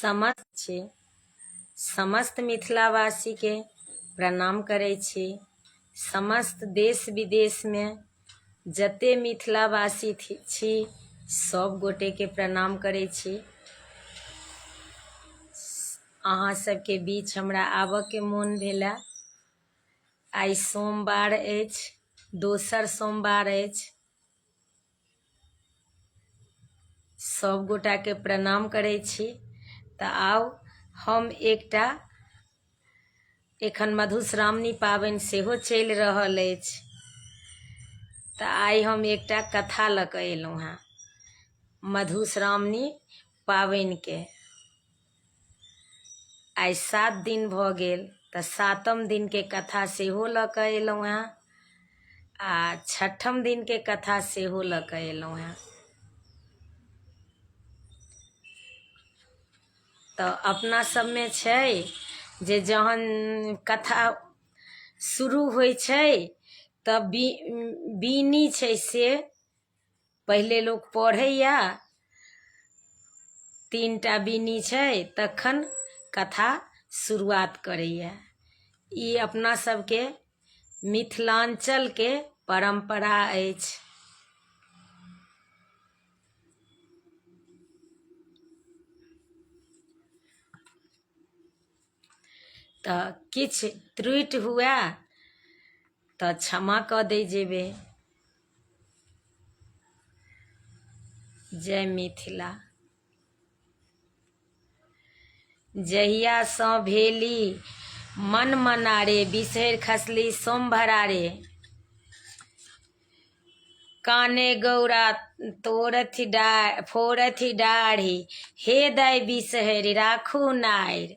समस्त छी, समस्त मिथिलावासीके प्रणाम करै छी। समस्त देश विदेशमे जते मिथिलावासी छी सब गोटेके प्रणाम करै छी। अहाँ सबके बीच हमरा आबऽके मोन भेलए। आइ सोमवार अछि, दोसर सोमवार अछि। सब गोटाके प्रणाम करै छी। तऽ आउ हम एकटा एखन मधुश्रावणी पाबनि सेहो चलि रहल अछि, तऽ आइ हम एकटा कथा लऽ कऽ एलहुँ हेँ मधुश्रावणी पाबनिके। आइ 7 दिन भऽ गेल, तऽ 7म दिनके कथा सेहो लऽ कऽ एलहुँ हेँ आ 6म दिनके कथा सेहो लऽ कऽ एलहुँ हेँ। तऽ अपना सबमे छै जे जहन कथा शुरू होइ छै तऽ बीनी छै से पहिले लोक पढ़ैया, 3टा बीनी छै तखन कथा शुरुआत करैया। ई अपना सबके मिथिलाञ्चलके परम्परा अछि। तऽ किछु त्रुटि हुए तऽ क्षमा कऽ दै जेबै। जय मिथिला। जहियासँ भेली मन मना रे, बिसरि खसली सोमभरा रे। काने गौरा तोड़थि डा फोड़थि डाढ़ी, हे दाइ बिसहरि राखू नारि।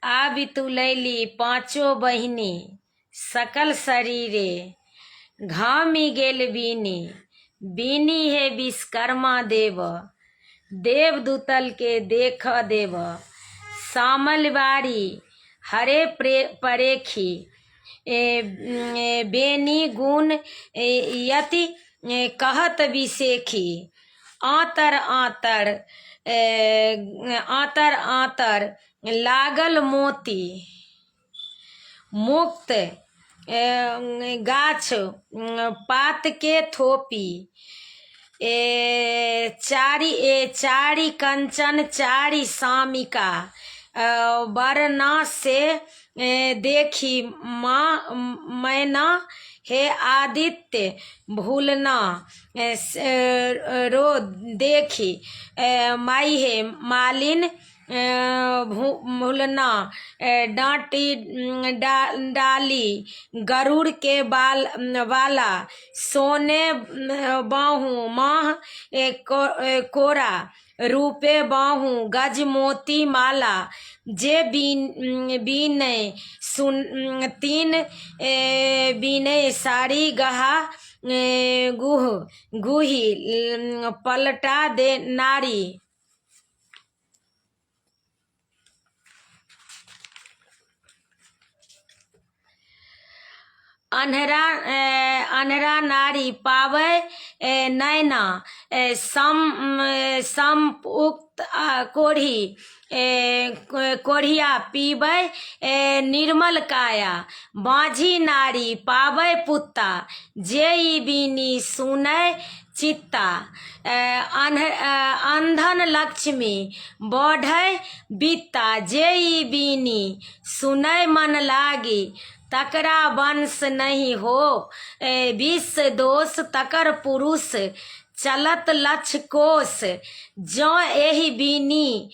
आबि तुलैली पाँचो बहिनी सकल शरीरे, घामि गेल बीनी। बीनी हे विश्वकर्मा देव, देवदूतल के देख देव। सामल बारी हरे परेखी, बेनी गुण यति कहत विशेखी। आँतर आँतर आँतर आँतर लागल मोती, मुक्त गाछ पातके थोपी। चारि कंचन चारि सामिका, वरना से देखी माँ मैना हे आदित्य भूलना रो देखी माई हे मालिन भूलना। डाँटी डाली गरुड़ के बाल वाला, सोने बाहू माह कोरा, रूपे बाहू गज मोती माला। जे बीनय सुन तीन बीनय साड़ी गहा गुह गुही पलटा दे नारी। अन्हरा अन्हरा नारी पाबै नैना, सम सम उक्त कोढ़ी कोढ़िया पीबै निर्मल काया। बाँझी नारी पाबै पुत्ता, जे ई बीनी सुनै चित्ता। अंधन लक्ष्मी बढ़ै बित्ता, जे ई बीनी सुनै मन लागी। तकरा वंश नहि हो विष दोष, तकर पुरुष चलत लक्ष कोष। जँ एहि बीनी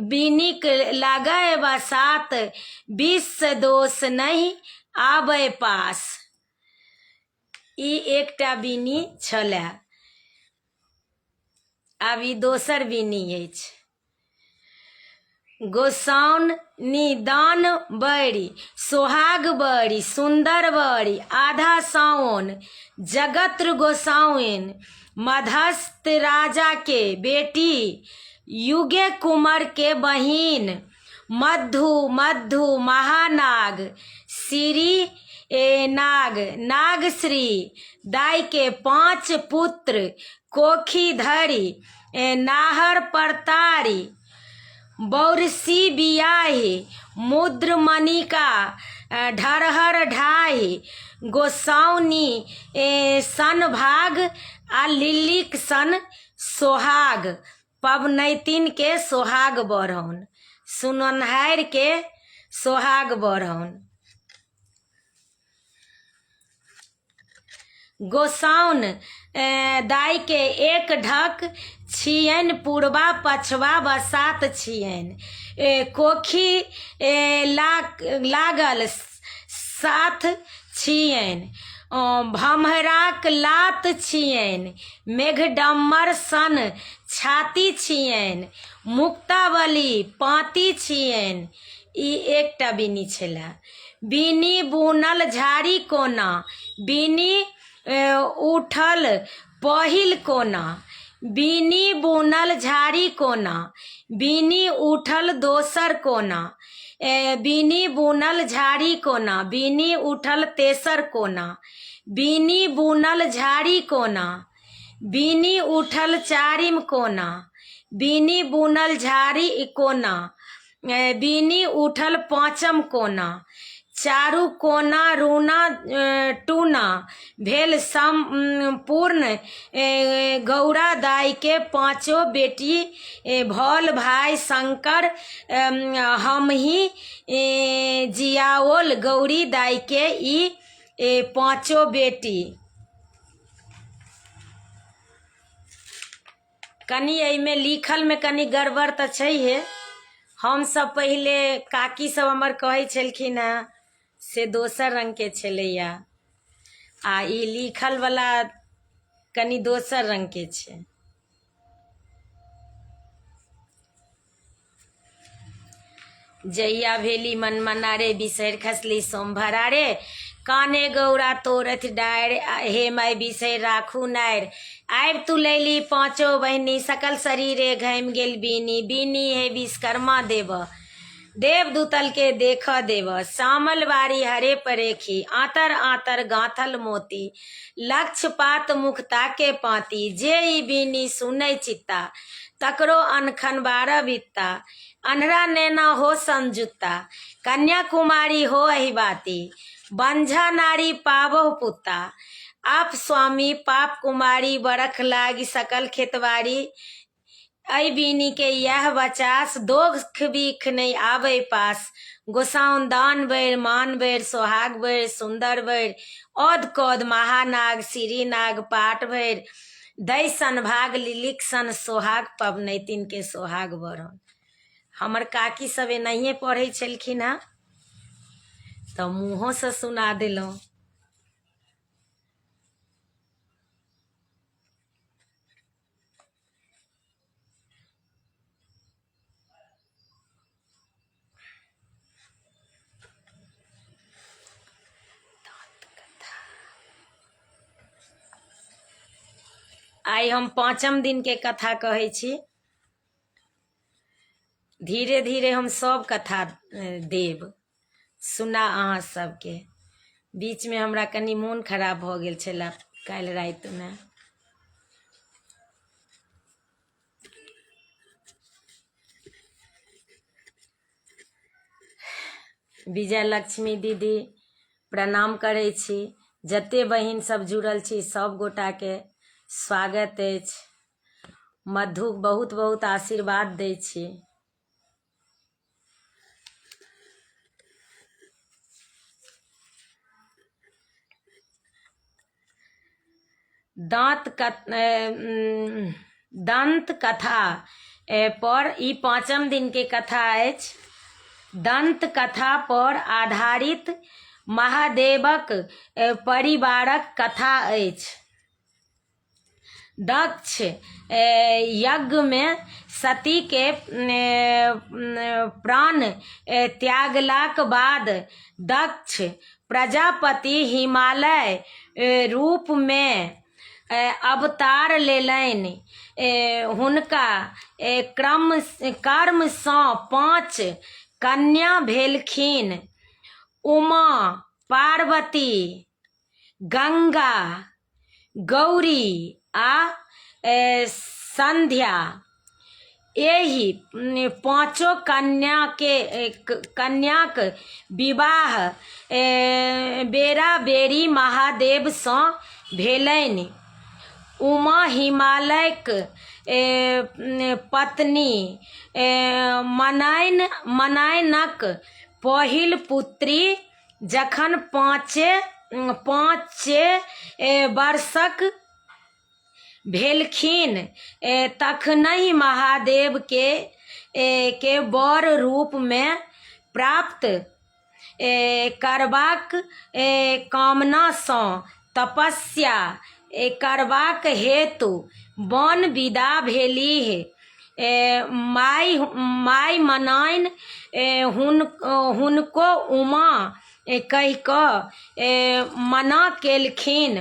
बीनीक लागय बसात, विष दोष नहि आबै पास। ई एकटा बीनी छलए, आब ई दोसर बीनी अछि। गोसाउन निदान बड़ी सोहाग बड़ी सुन्दर बड़ी, आधा साओन जगत्र गोसाउन मधस्थ राजा के बेटी, युगे कुमर के बहिन। मधु मधु महानाग श्री नाग नागश्री दाई के 5 पुत्र कोखी धरि नाहर परतारी बौरसी बियाही मुद्रमणिका ढरहर ढाही गोसाउनी सन भाग आ लिल्लीक सन सोहाग पबनैतिन के सोहाग बढ़ौन सुनन्हारि के सोहाग बढ़ौन। गोसाउन दाइके एक ढक छियनि पुरबा पछबा बसात छियनि कोखि लागल साथ छियनि भम्हराक लात छियनि मेघडम्मर सन छाती छियनि मुक्तावली पाँती छियनि। ई एकटा बिनी छलए। बीनी बुनल झाड़ी कोना, बीनी उठल पहिल कोना, बीनी बुनल झाड़ी कोना, बीनी उठल दोसर कोना, बीनी बुनल झाड़ी कोना, बीनी उठल तेसर कोना, बीनी बुनल झाड़ी कोना, बीनी उठल चारिम कोना, बीनी बुनल झाड़ी कोना, बीनी उठल पाँचम कोना, चारू कोना रूना टूना भेल सम्पूर्ण। गौरा दाइके पाँचो बेटी भल भाइ शंकर हमही जियाओल गौरी दाइके ई पाँचो बेटी। कनि एहिमे लिखलमे कनि गड़बड़ तऽ छैहे। हमसभ पहिले काकी सब हमर कहै छलखिन हेँ से दोसर रङ्गके छलैए आ ई लिखलवला कनि दोसर रङ्गके छै। जहिया भेली मनमना रे बिसरि खसली सोमभरा रे, काने गौरा तोड़थि डारि, हे माय बिसरि राखू नारि। आबि तू लैली पाँचो बहिनी, सकल शरीरे घामि गेल बीनी, बीनी हे विश्वकर्मा देव देव दूतल के देख देव। सामल बारी हरे परेखी, आतर आतर गाँथल मोती, लक्ष्य पात मुखता के पाती, जे ई बीनी सुनै चित्ता, तकरो अनखन 12 बित्ता, अन्हरा नैना हो संजुत्ता, कन्या कुमारी हो अहिबाती, बंझा नारी पाबहु पुत्ता, आप स्वामी पाप कुमारी, बरख लागि सकल खेतबारी, एहि बीनी के इएह बचास, दोख बीख नहि आबै पास, गोसाउन दान बैर मान बैर सोहाग बैर सुन्दर बैर, औद कौद महानाग श्रीनाग पाट भरि, दै सन भाग लिलिक सन सोहाग पबनैतिन के सोहाग बढ़न। हमर काकी सब एनाहिए पढ़ै छलखिन हेँ तऽ मुँहोसँ सुना देलहुँ। आइ हम पाँचम दिनके कथा कहै छी। धीरे धीरे हम सब कथा देब सुना अहाँ सबके। बीचमे हमरा कनि मोन खराब भऽ गेल छलए काल्हि रातिमे। विजय लक्ष्मी दीदी प्रणाम करै छी। जते बहिन सब जुड़ल छी सब गोटाके स्वागत अछि। मधुक बहुत बहुत आशीर्वाद दै छी। दाँत दन्त कथा पर ई पाँचम दिनके कथा अछि। दन्त कथा पर आधारित महादेवक परिवारक कथा अछि। दक्ष यज्ञमे सतीके प्राण त्यागलाक बाद दक्ष प्रजापति हिमालय रूपमे अवतार लेलनि। हुनका क्रम कर्मसँ 5 कन्या भेलखिन, उमा, पार्वती, गंगा, गौरी आ संध्या एहि पाँचो कन्याके कन्याक विवाह बेरा-बेरी महादेवसँ भेलनि। उमा हिमालयक पत्नी मनाइनक पहिल पुत्री जखन पाँचे वर्षक भेलखिन तखनहि महादेवके के वर रूपमे प्राप्त करबाक कामनासँ तपस्या करबाक हेतु वन विदा भेलीह। माय मनाइन हुनको उमा कहि कऽ मना केलखिन,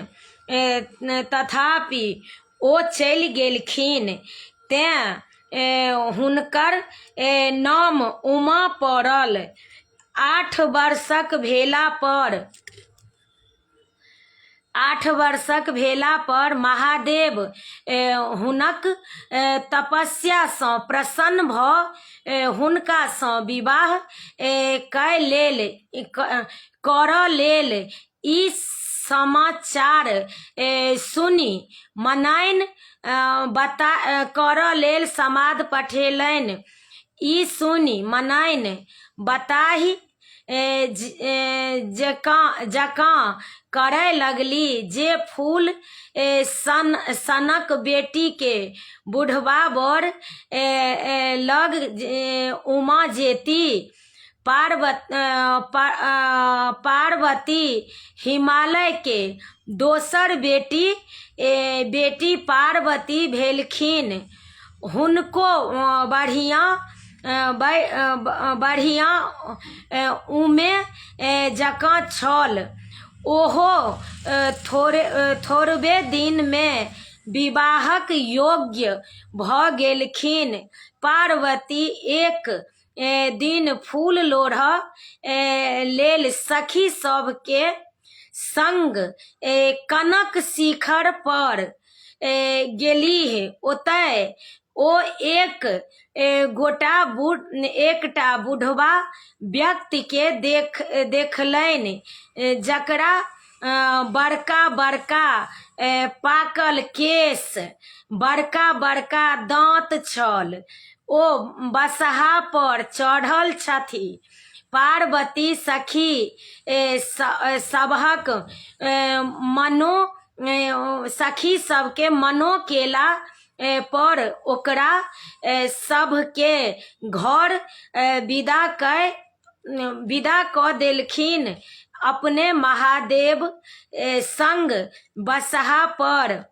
तथापि ओ चलि गेलखिन, तेँ हुनकर नाम उमा पड़ल। 8 वर्षक भेला पर महादेव हुनक तपस्यासँ प्रसन्न भऽ हुनकासँ विवाह करऽ लेल। ई समाचार सुनि मनाइन करऽ लेल समाद पठेलनि। ई सुनि मनाइन बताहि जकाँ करय लगली जे फूल सनक बेटीके बुढ़बा बर लग उमा जेती। पार्वती हिमालयके दोसर बेटी पार्वती भेलखिन। हुनको बढ़िआँ उमे जकाँ छल। ओहो थोड़बे दिनमे विवाहक योग्य भऽ गेलखिन। पार्वती एक दिन फूल लोढ़ऽ लेल सखी सभके संग कनक शिखर पर गेलीह। ओतय ओ एकटा बुढ़बा व्यक्तिके देखलनि, जकरा बड़का-बड़का पाकल केश, बड़का-बड़का दाँत छल। ओ बसहा पर चढ़ल छथि। पार्वती सखी सभके मनो केला पर ओकरा सभके घर विदा कऽ देलखिन। अपने महादेव संग बसहा पर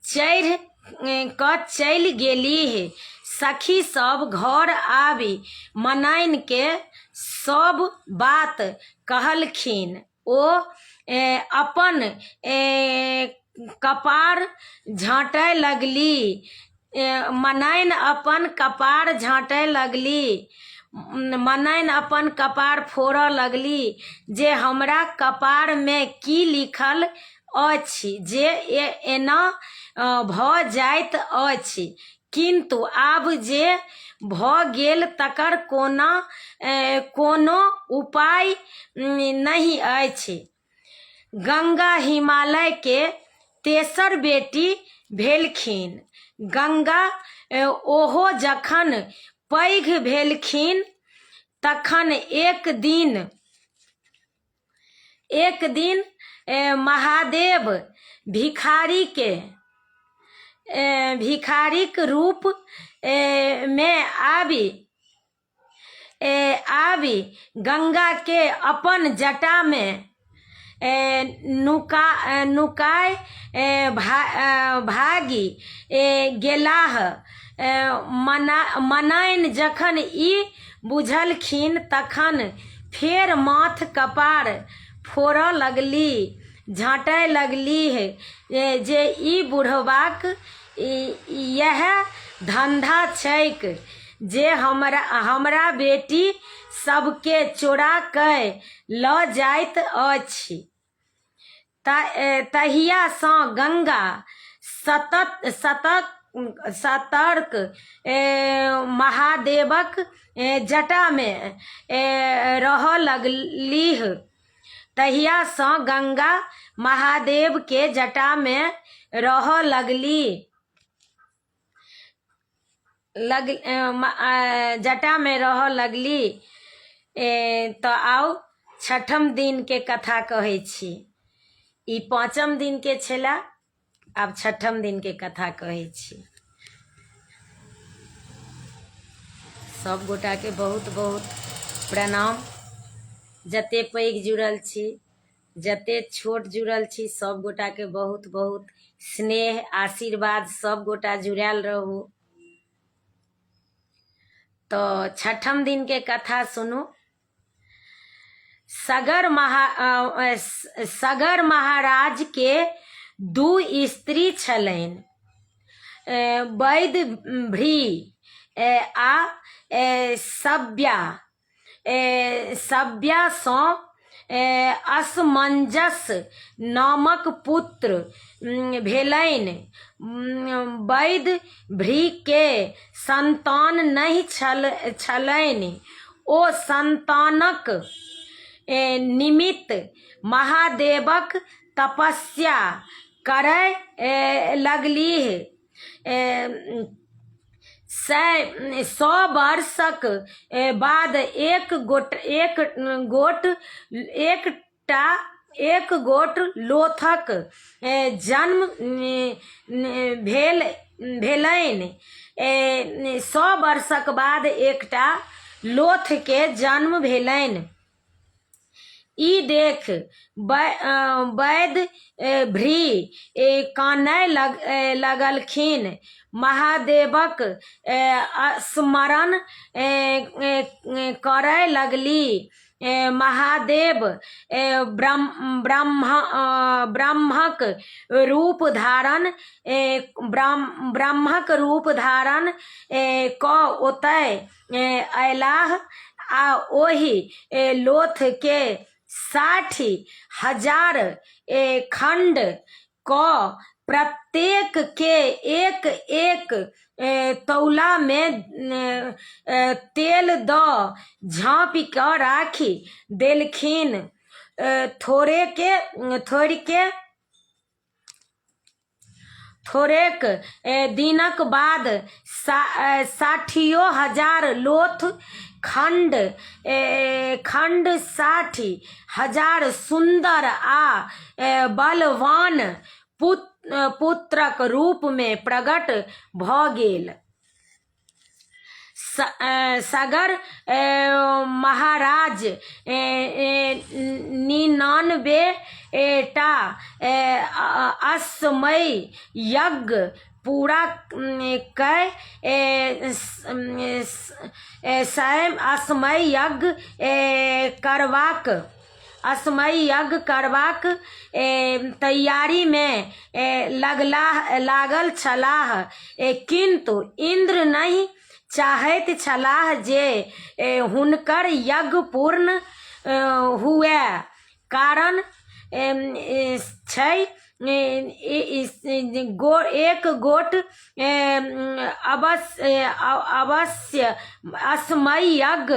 चढ़ि कऽ चलि गेलीह। सखी सभ घर आबि मनाइनकेँ सभ बात कहलखिन। ओ अपन कपार झाँटय लगली। मनाइन अपन कपार झाँटय लगली। मनाइन अपन कपार फोड़ऽ लगली जे हमरा कपारमे की लिखल अछि जे एना भऽ जाइत अछि। किन्तु आब जे भऽ गेल तकर कोनो उपाय नहि अछि। गंगा हिमालय के तेसर बेटी भेलखिन। गंगा ओहो जखन पैघ भेलखिन तखन एक दिन महादेव भिखारीक रूप मे आबि गंगाके अपन जटामे नुकाय भागि गेलाह। मनाइन जखन ई बुझलखिन तखन फेर माथ कपार फोड़ऽ लगली, झाँटय लगलीह जे ई बुढ़बाक इएह धंधा छैक जे हमरा बेटी सभकेँ चोरा कए लऽ जाइत अछि। तहियासँ गंगा सतत सतत सतर्क महादेवक जटामे रहऽ लगलीह। तहियासँ गंगा महादेवके जटामे रहऽ लगली। लग जटामे रहऽ लगली। तऽ आउ छठम दिनके कथा कहै छी। ई पाँचम दिनके छलए, आब छठम दिनके कथा कहै छी। सब गोटाके बहुत बहुत प्रणाम। जते पैघ जुड़ल छी, जते छोट जुड़ल छी, सब गोटाके बहुत बहुत स्नेह आशीर्वाद। सब गोटा जुड़ायल रहू। तऽ छठम दिनके कथा सुनू। सगर महाराज के दू स्त्री छलनि, वैदभ्री आ सव्या। सव्यासँ असमंजस नामक पुत्र भेलनि। वैदभ्रीके सन्तान नहि छलनि। ओ सन्तानक निमित्त महादेवक तपस्या करय लगलीह। 100 वर्षक बाद एक गोट एक गोट एकटा एक गोट लोथक जन्म भेलनि। 100 वर्षक बाद एकटा लोथके जन्म भेलनि। ई देख वैदभ्री कानय लगलखिन। महादेवक स्मरण करय लगली। महादेव ब्रह्मक रूप धारण कऽ ओतय अयलाह आ ओहि लोथके 60,000 खण्ड कऽ प्रत्येकके एक एक तौलामे तेल दऽ झाँपि कऽ राखि देलखिन। थोड़ेक दिनक बाद साठियो हजार लोथ खण्ड खण्ड 60,000 सुन्दर आ बलवान पुत्रक रूपमे प्रकट भऽ गेल। सगर महाराज 99 टा अश्वमेध यज्ञ पूरा कय 100 अश्वमेध यज्ञ करबाक तैयारीमे लागल छलाह, किन्तु इन्द्र नहि चाहैत छलाह जे हुनकर यज्ञ पूर्ण हुअए, कारण छै एक गोट अश्वमेध यज्ञ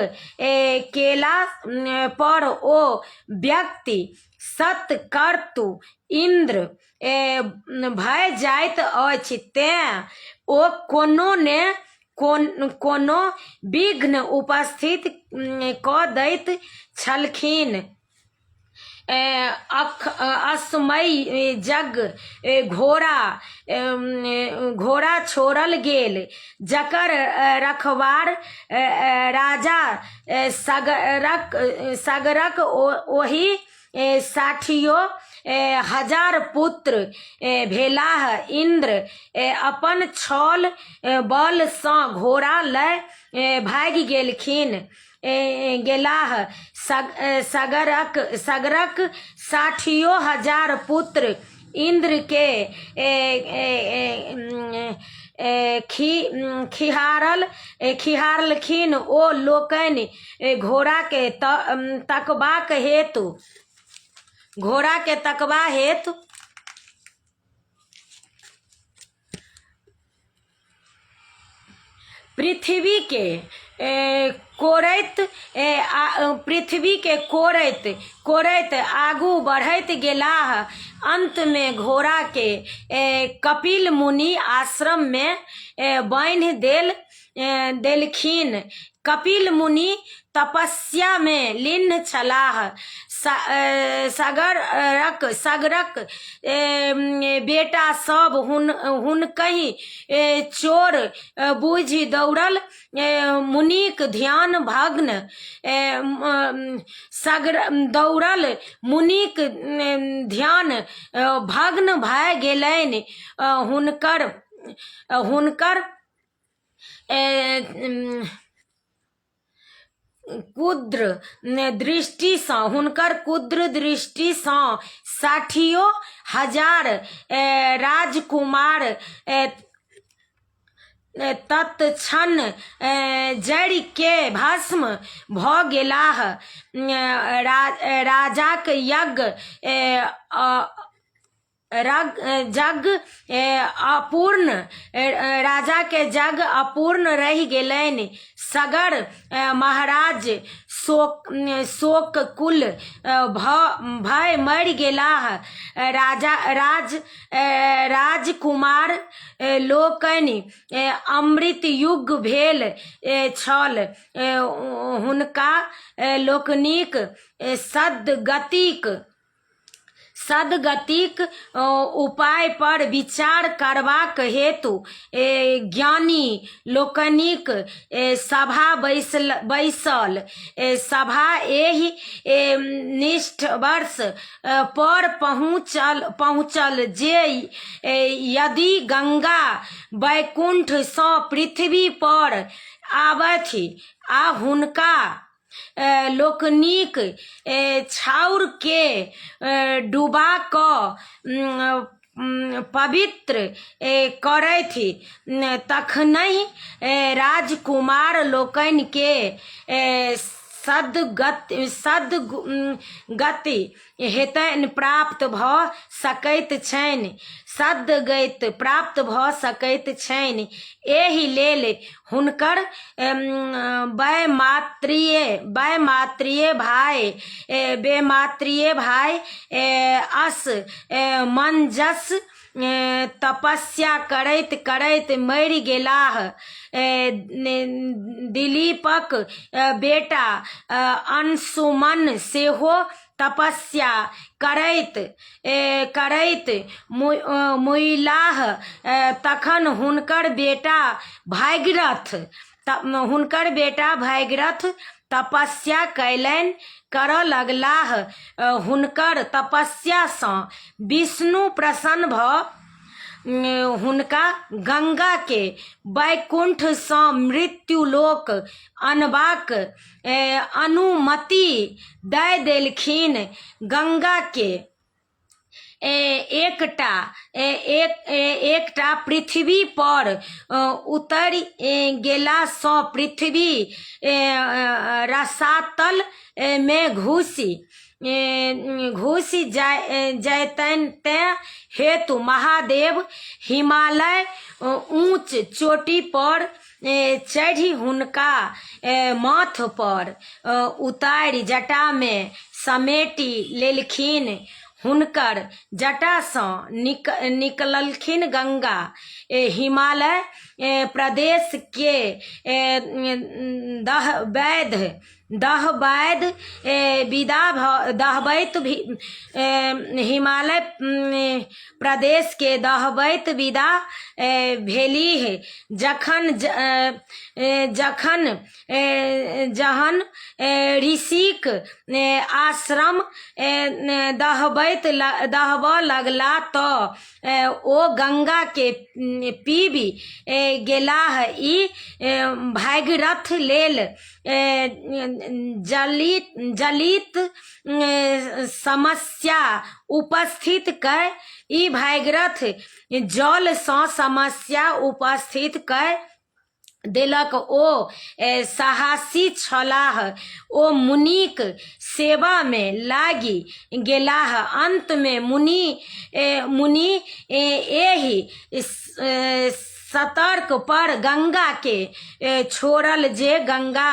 केला पर ओ व्यक्ति शतक्रतु इन्द्र भए जाइत अछि, तेँ ओ कोनो ने कोनो विघ्न उपस्थित कऽ दैत छलखिन। अश्वमेध यज्ञ घोड़ा छोड़ल गेल, जकर रखवार राजा सगरक ओहि साठियो हजार पुत्र भेलाह। इन्द्र अपन छल बलसँ घोड़ा लए भागि गेलखिन गेलाह। सगरक साठियो हजार पुत्र इन्द्रके खिहारलखिन। ओ लोकनि घोड़ाके तकबा हेतु पृथ्वीके कोरैत पृथ्वीके कोरैत कोरैत आगू बढ़ैत गेलाह। अन्तमे घोड़ाके कपिल मुनि आश्रममे बान्हि देलखिन। कपिल मुनि तपस्यामे लीन छलाह। सगरक बेटा सब हुनकहि चोर बूझि दौड़ल। मुनिक ध्यान भग्न सगर दौड़ल। मुनिक ध्यान भग्न भए गेलनि। हुनकर हुनकर कुद्र दृष्टिसँ हुनकर कुद्र दृष्टिसँ 60,000 राजकुमार तत्क्षण जरिके भस्म भऽ गेलाह। राजाक यज्ञ जग अपूर्ण राजाके जग अपूर्ण रहि गेलनि। सगर महाराज शोककुल भए मरि गेलाह। राजकुमार लोकनि अमृत युग भेल छल। हुनका लोकनिक सद्गतिक उपाय पर विचार करबाक हेतु ज्ञानी लोकनिक सभा बैसल। सभा एहि निष्कर्ष पर पहुँचल जे यदि गंगा वैकुण्ठसँ पृथ्वी पर आबथि आ हुनका लोकनिक छाउरके डुबा कऽ पवित्र करथि, तखनहि राजकुमार लोकनिके सद्गति हेतनि प्राप्त भऽ सकैत छनि सद्गति प्राप्त भऽ सकैत छनि। एहि लेल हुनकर वैमात्रीय भाय असमंजस तपस्या करैत करैत मरि गेलाह। दिलीपक बेटा अंशुमन सेहो तपस्या करैत करैत मुइलाह। तखन हुनकर बेटा भागीरथ तपस्या कयलनि करऽ लगलाह। हुनकर तपस्यासँ विष्णु प्रसन्न भऽ हुनका गंगाके वैकुण्ठसँ मृत्युलोक अनबाक अनुमति दए देलखिन। गंगाके एकटा पृथ्वी पर उतरि गेलासँ पृथ्वी रसातल मे घुसि जयतनि, तेँ हेतु महादेव हिमालय ऊँच चोटी पर चढ़ि हुनका माथ पर उतारि जटामे समेटि लेलखिन। हुनकर जटासँ निकललखिन गंगा हिमालय प्रदेशके दहबैत दहबैत विदा भऽ दहबैत हिमालय प्रदेशके दहबैत विदा भेलीह। जखन जखन जहन ऋषिक आश्रम दहबैत दहबऽ लगला तऽ ओ गंगाके पीबि गेलाह। ई भागीरथ लेल जलित समस्या उपस्थित कय ई भागीरथ जलसँ समस्या उपस्थित कय देलक। ओ साहसी छलाह। ओ मुनिक सेवामे लागि गेलाह। अन्तमे मुनि एहि सतर्क पर गंगाके छोड़ल जे गंगा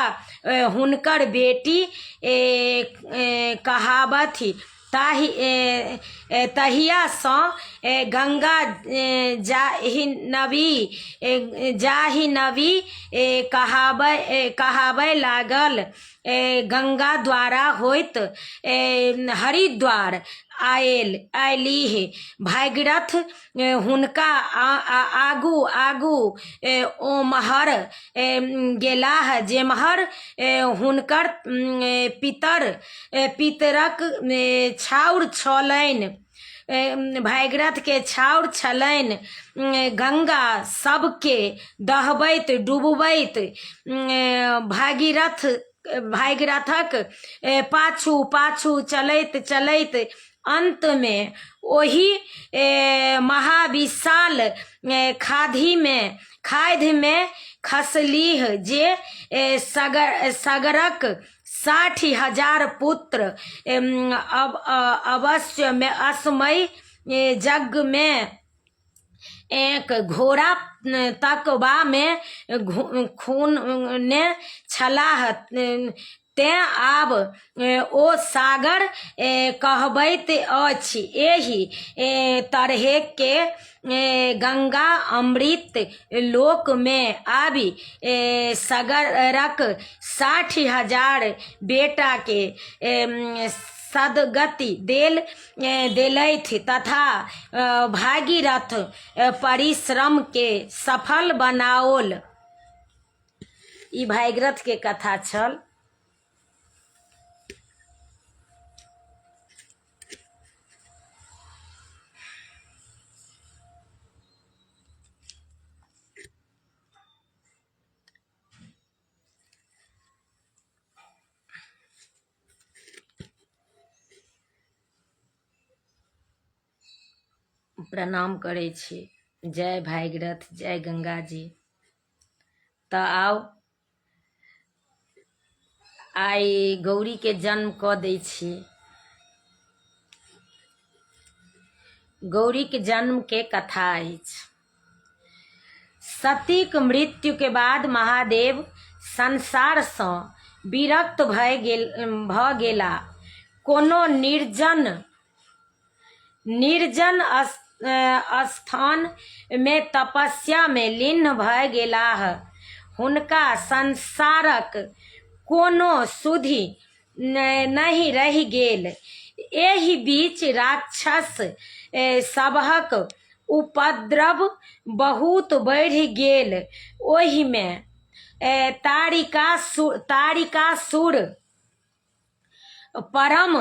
हुनकर बेटी कहाबथि। ताहि तहियासँ गंगा जाह्नवी जाह्नवी कहाबय कहाबय लागल। गंगा द्वारा होइत हरिद्वार आयल अयलीह। भागीरथ हुनका आगू आगू ओम्हर गेलाह जेम्हर हुनकर पितर पितरक छाउर छलनि। भागीरथके छाउर छलनि। गंगा सबके दहबैत डुबबैत भागीरथ भागीरथक पाछू पाछू चलैत चलैत अन्तमे ओहि महाविशाल खाधिमे खाधिमे खसलीह जे सगर सगरक 60,000 पुत्र अवश्यमे असमय यज्ञमे एक घोड़ा तकबामे खून ने छलाह, तेँ आब ओ सागर कहबैत अछि। एहि तरहेँ गंगा अमृत लोकमे आबि सगरक 60,000 बेटाकेँ सद्गति देलथि तथा भागीरथ परिश्रमकेँ सफल बनाओल। ई भागीरथके कथा छल। प्रणाम करै छी। जय भागीरथ, जय गंगाजी। तऽ आउ आइ गौरीके जन्म कऽ दै छी। गौरीके जन्मके कथा अछि। सतीक मृत्युके बाद महादेव संसारसँ विरक्त भए गेल भऽ गेला। कोनो निर्जन निर्जन स्थानमे तपस्यामे लीन भए गेलाह। हुनका संसारक कोनो सुधि नहि रहि गेल। एहि बीच राक्षस सभक उपद्रव बहुत बढ़ि गेल। ओहिमे तारिकासुर परम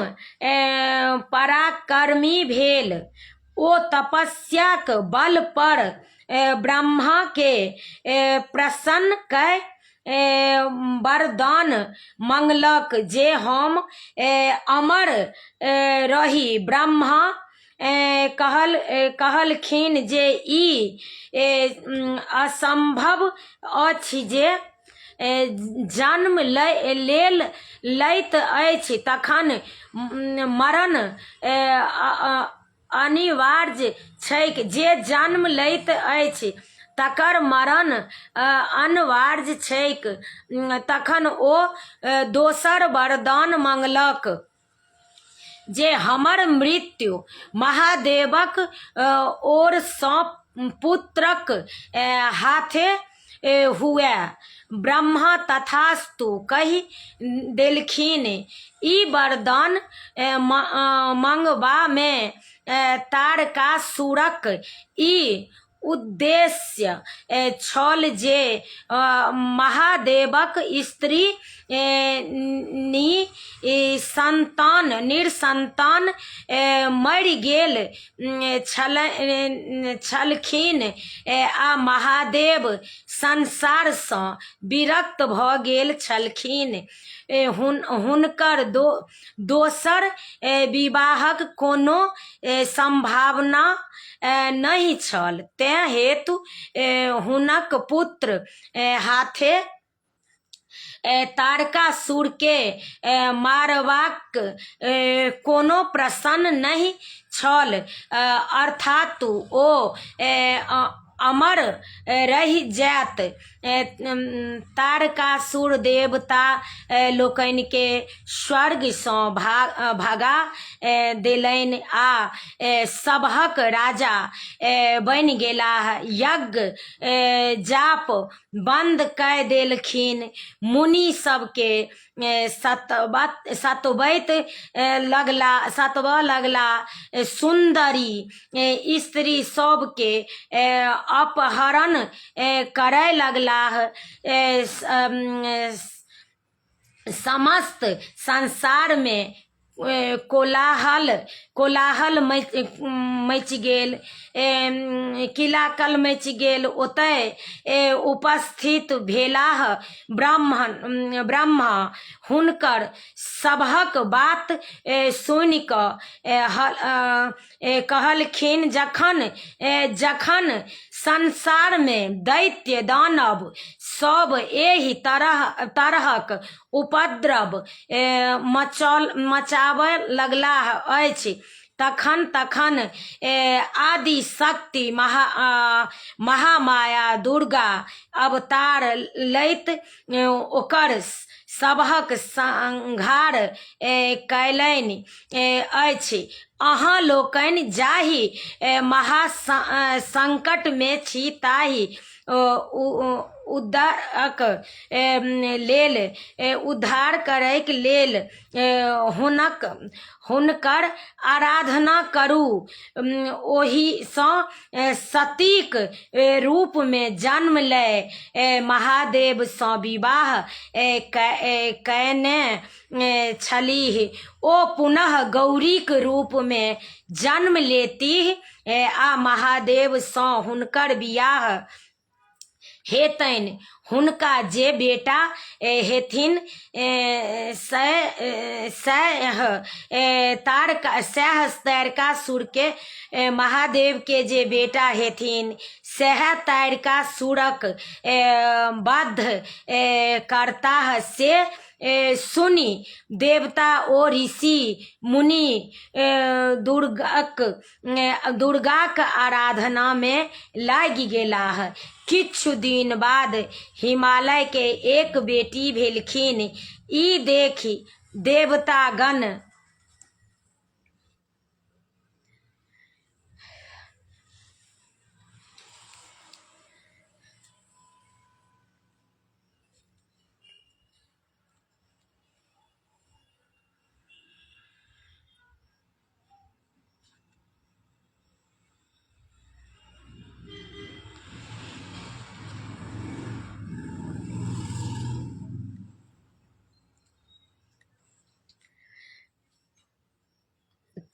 पराक्रमी भेल। ओ तपस्याक बल पर ब्रह्माकेँ प्रसन्न कय वरदान मङ्गलक जे हम अमर रही। ब्रह्मा कहलखिन जे ई असम्भव अछि। जे जन्म लेल लैत अछि तखन मरण अनिवार्य छैक। जे जन्म लैत अछि तकर मरण अनिवार्य छैक। तखन ओ दोसर वरदान मङ्गलक जे हमर मृत्यु महादेवक ओरसँ पुत्रक हाथे हुए। ब्रह्मा तथास्तु कहि देलखिन। ई वरदान मङ्गबामे तारकासुरक ई उद्देश्य छल जे महादेवक स्त्री निसन्तान निरसन्तान मरि गेल छलखिन आ महादेव संसारसँ विरक्त भऽ गेल छलखिन। हुनकर दोसर विवाहक कोनो सम्भावना नहि छल, तेँ हेतु हुनक पुत्र हाथे तारकासुरकेँ मारबाक कोनो प्रश्न नहि छल। अर्थात् ओ अमर रहि जायत। तारकासुर देवता लोकनिके स्वर्गसँ भगा देलनि आ सबहक राजा बनि गेलाह। यज्ञ जाप बन्द कय देलखिन। मुनि सबके सतबैत लगला, सतबऽ लगला। सुन्दरी स्त्री सबके अपहरण करय लगलाह। समस्त संसारमे कोलाहल कोलाहल मचि गेल, किलाकल मचि गेल। ओतय उपस्थित भेलाह ब्राह्मण ब्रह्मा। हुनकर सभक बात सुनि कऽ कहलखिन, जखन जखन संसारमे दैत्य दानव सब एहि तरहक उपद्रव मचाबय लगलाह अछि, तखन तखन आदिशक्ति महामाया दुर्गा अवतार लैत ओकर सभक संहार कयलनि अछि। अहाँ लोकनि जाहि महासंकटमे छी ताहि उद्धारक लेल उद्धार करैक लेल हुनक हुनकर आराधना करू। ओहिसँ सतीक रूपमे जन्म लय महादेवसँ विवाह कयने छलीह। ओ पुनः गौरीक रूपमे जन्म लेतीह आ महादेवसँ हुनकर बियाह हेतनि। हुनका जे बेटा हेथिन सएह तारका सएह तारकासुरके, महादेवके जे बेटा हेथिन सएह तारकासुरक वध करताह। से सुनि देवता ओ ऋषि मुनि दुर्गाक दुर्गाक आराधनामे लागि गेलाह। किछु दिन बाद हिमालयके एक बेटी भेलखिन। ई देखि देवतागण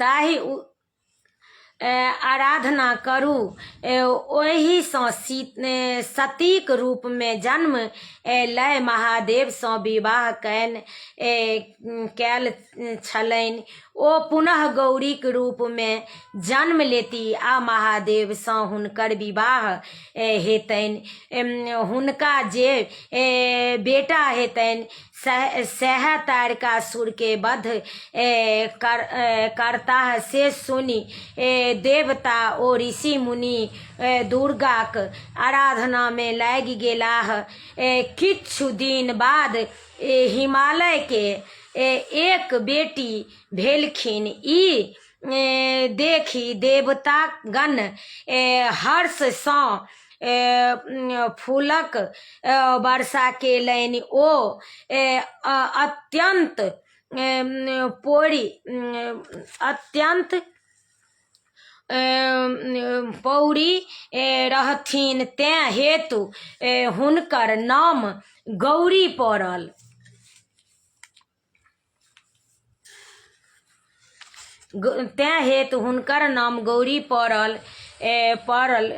ताहि आराधना करू। ओहिसँ सतीक रूपमे जन्म लय महादेवसँ विवाह कयल छलनि। ओ पुनः गौरीक रूपमे जन्म लेती आ महादेवसँ हुनकर विवाह हेतनि। हुनका जे बेटा हेतनि सएह तारकासुरके वध करताह। से सुनि देवता ओ ऋषि मुनि दुर्गाक आराधनामे लागि गेलाह। किछु दिन बाद हिमालयके एक बेटी भेलखिन। ई देखि देवतागण हर्षसँ फूलक वर्षा केलनि। ओ अत्यन्त पोरी अत्यन्त पौरी रहथिन, तेँ हेतु हुनकर नाम गौरी पड़ल। तेँ हेतु हुनकर नाम गौरी पड़ल पड़ल।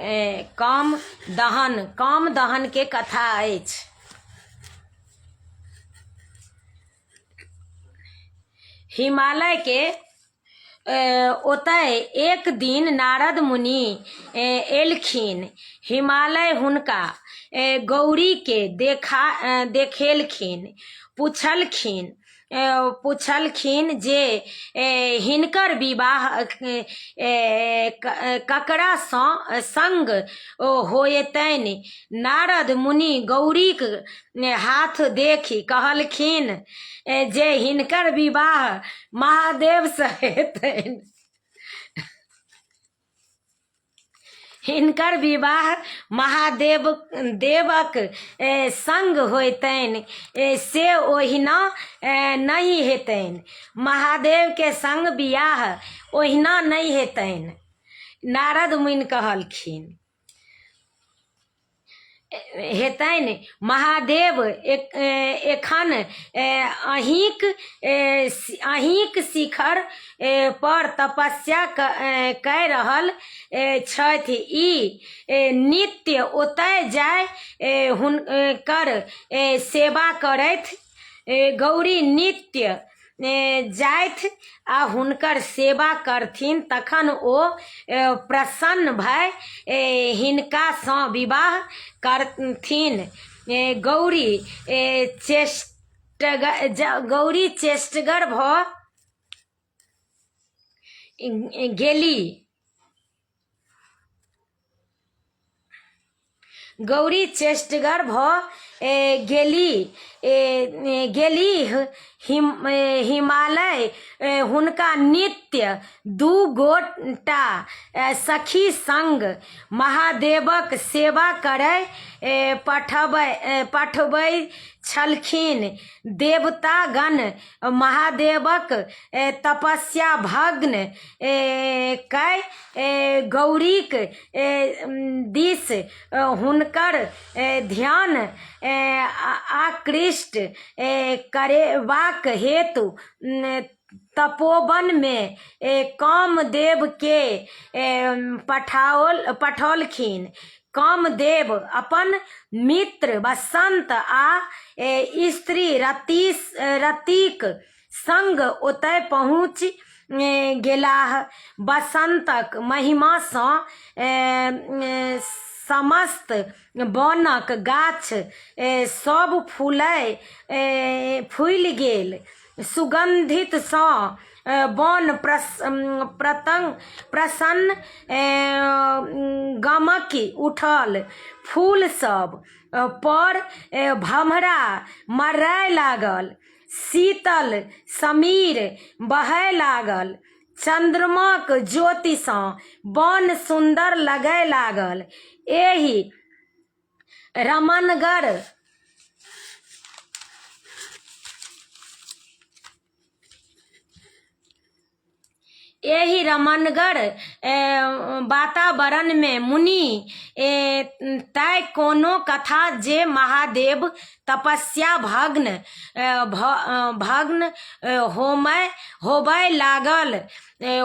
काम दहन, काम दहनके कथा अछि। हिमालयके ओतय एक दिन नारद मुनि एलखिन। हिमालय हुनका गौरीके देखेलखिन। पुछलखिन। पुछलखिन जे हिनकर विवाह ककरासँ संग होयतनि। नारद मुनि गौरीक हाथ देखि कहलखिन जे हिनकर विवाह महादेवसँ हेतनि। हिनकर विवाह महादेव देवक संग होयतनि से ओहिना नहि हेतनि। महादेवके संग बियाह ओहिना नहि हेतनि। नारद मुनि कहलखिन। हेतनि। महादेव एखन अहीँक शिखर पर तपस्या कय रहल छथि। ई नित्य ओतय जाय हुनकर सेवा करथि। गौरी नित्य जाथि आ हुनकर सेवा करथिन तखन ओ प्रसन्न भए हिनकासँ विवाह करथिन। गौरी गौरी चेष्टगर भऽ गेली। गौरी चेष्टगर भऽ गेली गेलीह। हिमालय हुनका नित्य दू गोटा सखी संग महादेवक सेवा करय पठबै छलखिन। देवतागण महादेवक तपस्या भग्न कय गौरीक दिस हुनकर ध्यान आकृष्ट करेबाक हेतु तपोवनमे कामदेवके पठौलखिन। कामदेव अपन मित्र बसन्त आ स्त्री रतिक संग ओतय पहुँचि गेलाह। बसन्तक महिमासँ समस्त वनक गाछ सभ फूलि गेल। सुगन्धितसँ वन प्रसन्न गमकि उठल। फूल सभ पर भँवरा मड़राय लागल। शीतल समीर बहय लागल। चन्द्रमाक ज्योतिसँ वन सुन्दर लगय लागल। एहि रमणगर एहि रमणगर वातावरणमे मुनि तैँ कोनो कथा जे महादेव तपस्या भग्न भग्न होमय होबय लागल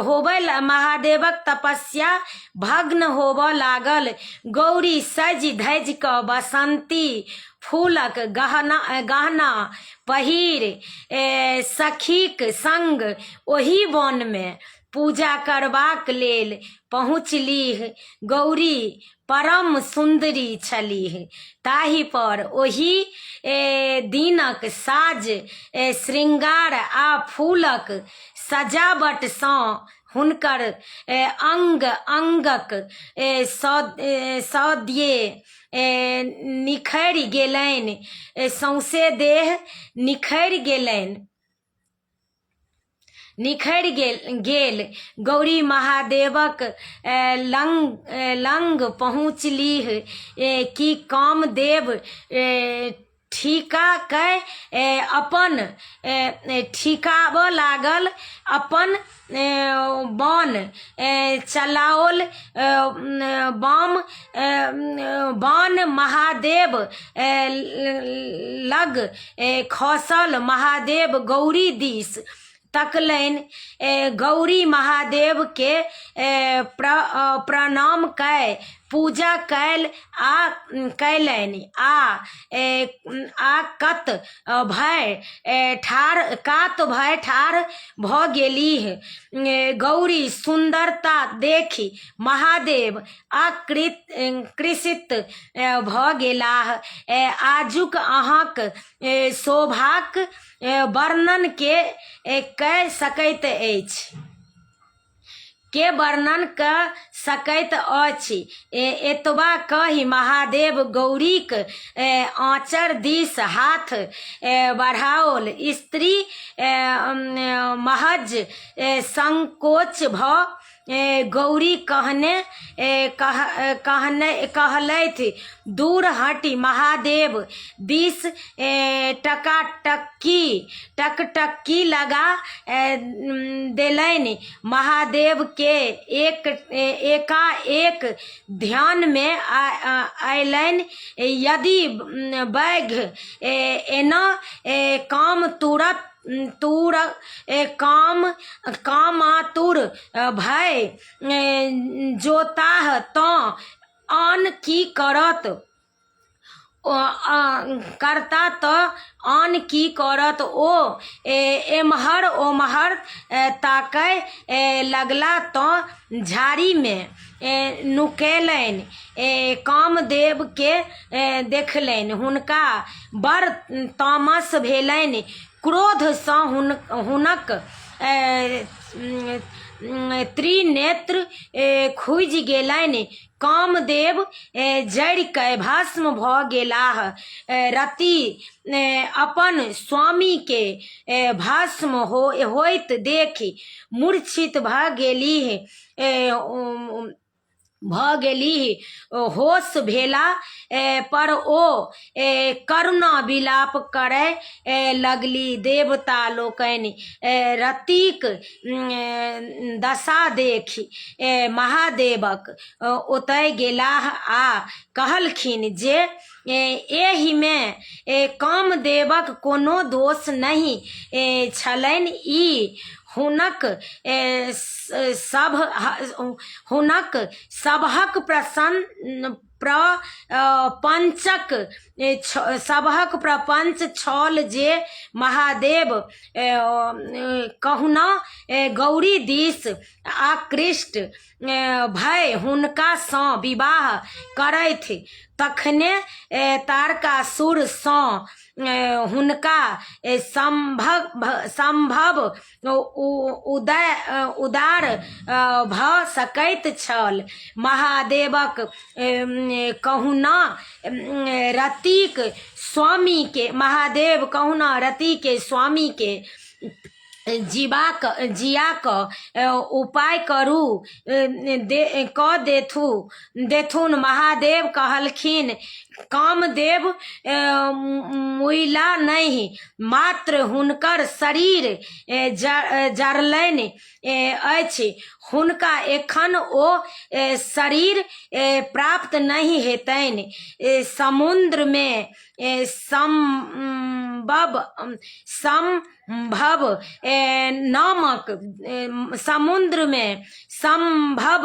होबय महादेवक तपस्या भग्न होबय लागल। गौरी सजि धजि कऽ बसन्ती फूलक गहना पहिर सखीक संग ओहि वनमे पूजा करबाक लेल पहुँचलीह। गौरी परम सुन्दरी छलीह। ताहि पर ओहि दिनक साज श्रृंगार आ फूलक सजावटसँ हुनकर अंग अंगक सौन्दर्य निखरि गेलनि। सौंसे देह निखरि गेलनि। निखरि गेल। गौरी महादेवक लग पहुँचलीह कि कामदेव ठीका कए अपन ठिकाबऽ लागल। अपन बाण चलाओल। बाण महादेव लग खसल। महादेव गौरी दिस तकलनि। गौरी महादेवकेँ प्रणाम कए पूजा कयल आ कयलनि आ आ कत भय ठाढ़ कात भय ठाढ़ भऽ गेलीह। गौरी सुन्दरता देखि महादेव आकृत कृषित भऽ गेलाह। आजुक अहाँक शोभाक वर्णन के कय सकैत अछि? के वर्णन कऽ सकैत अछि? एतबा कहि महादेव गौरीक आँचर दिस हाथ बढ़ाओल। स्त्री महज संकोच भऽ गौरी कहने कहने कहलथि, दूर हटि महादेव दिस टकाटक्की टकटक्की लगा देलनि। महादेवके एक एकाएक ध्यानमे अयलनि, यदि बैघ एना काम तुरत तुर काम कामातुर भए जोताह तँ आन की करत? करता तऽ आन की करत? ओ एम्हर ओम्हर ताकय लगला तँ झाड़ीमे नुकेलनि कामदेवके देखलनि। हुनका बड़ तामस भेलनि। क्रोधसँ हुनक त्रिनेत्र खुजि गेलनि। कामदेव जरि कए भस्म भऽ गेलाह। रति अपन स्वामीके भस्म होइत देखि मूर्छित भऽ गेलीह। भऽ गेलीह। होश भेला पर ओ करुणा विलाप करय लगली। देवता लोकनि रतिक दशा देखि महादेवक ओतय गेलाह आ कहलखिन जे एहिमे कामदेवक कोनो दोष नहि छलनि। ई हुनक सभ हुनक सबहक प्रसन्न प्रपञ्चक सबहक प्रपञ्च छल जे महादेव कहुना गौरी दिस आकृष्ट भए हुनकासँ विवाह करथि, तखने तारकासुरसँ हुनका सम्भव उदय उदार भऽ सकैत छल। महादेवक कहुना रतिक स्वामीके महादेव कहुना रतिके स्वामीके जीबाक जिया कऽ उपाय करू दे कऽ देथु देथुन। महादेव कहलखिन, कामदेव मुइला नहि, मात्र हुनकर शरीर जरलनि अछि। हुनका एखन ओ शरीर प्राप्त नहि हेतनि। समुद्रमे सम्भव नामक समुद्रमे सम्भव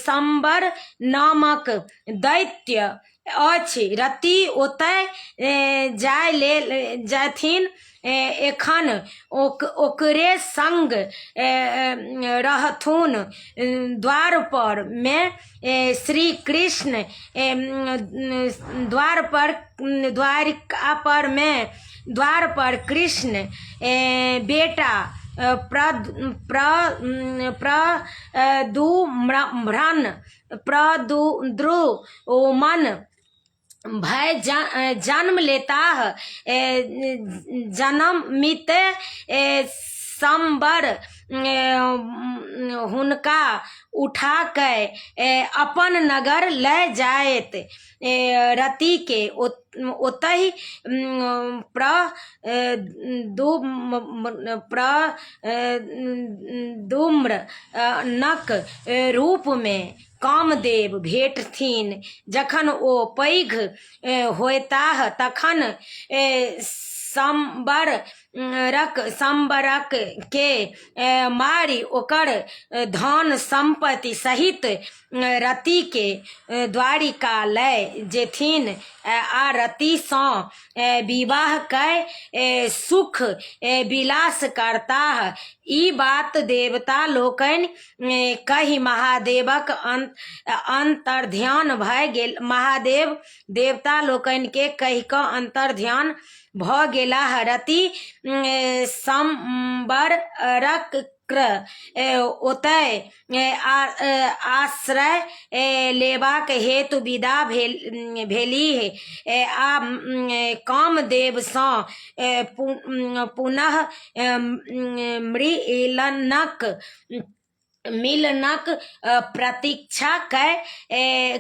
सम्बर नामक दैत्य अछि। रति ओतय जाय लेल जाथिन। एखन ओकरे सङ्ग रहथुन। द्वार पर मे श्री कृष्ण द्वार पर द्वारिका पर मे द्वार पर कृष्ण बेटा प्रदुम्न प्रद्रुमन भय जन्म लेताह। जनमिते सम्बर हुनका उठा कए अपन नगर लए जाएत। रतिके ओतहि प्रद्युम्नक रूपमे कामदेव भेटथिन। जखन ओ पैघ होयताह तखन सम्बर रक सम्बरक के मारि ओकर धन सम्पत्ति सहित रतिके द्वारिका लय जेथिन आ रतिसँ विवाह कय सुख विलास करताह। ई बात देवता लोकनि कहि महादेवक अन्तर्ध्यान भए गेल। महादेव देवता लोकनिकेँ कहि कऽ अन्तर्ध्यान भऽ गेलाह। रति सम्बरक ओतय आश्रय लेबाक हेतु विदा भेलीह आ कामदेवसँ पुनः मिलनक प्रतीक्षा कय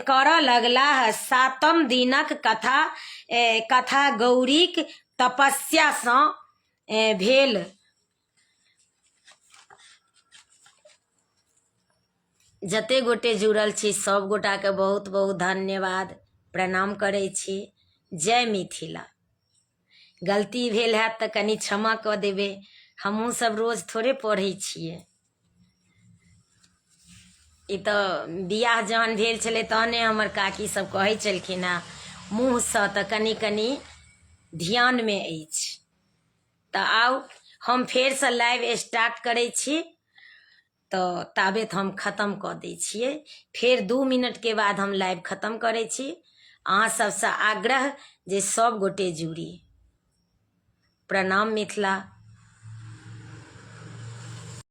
करऽ लगलाह। सातम दिनक कथा कथा गौरीक तपस्यासँ भेल। जते गोटे जुड़ल छी सब गोटाके बहुत बहुत धन्यवाद, प्रणाम करै छी। जय मिथिला। गलती भेल हैत तऽ कनि क्षमा कऽ देबै, हमहूँ सब रोज थोड़े पढ़ै छियै। ई तऽ बियाह जहन भेल छलै तहने हमर काकी सब कहै छलखिन हेँ मुँहसँ, तऽ कनि कनि ध्यानमे अछि। तऽ आउ हम फेरसँ लाइव स्टार्ट करै छी, तऽ ताबेत हम खतम कऽ दै छियै। फेर 2 मिनटके बाद हम लाइव खतम करै छी। अहाँ सबसँ आग्रह जे सब गोटे जुड़ी। प्रणाम मिथिला।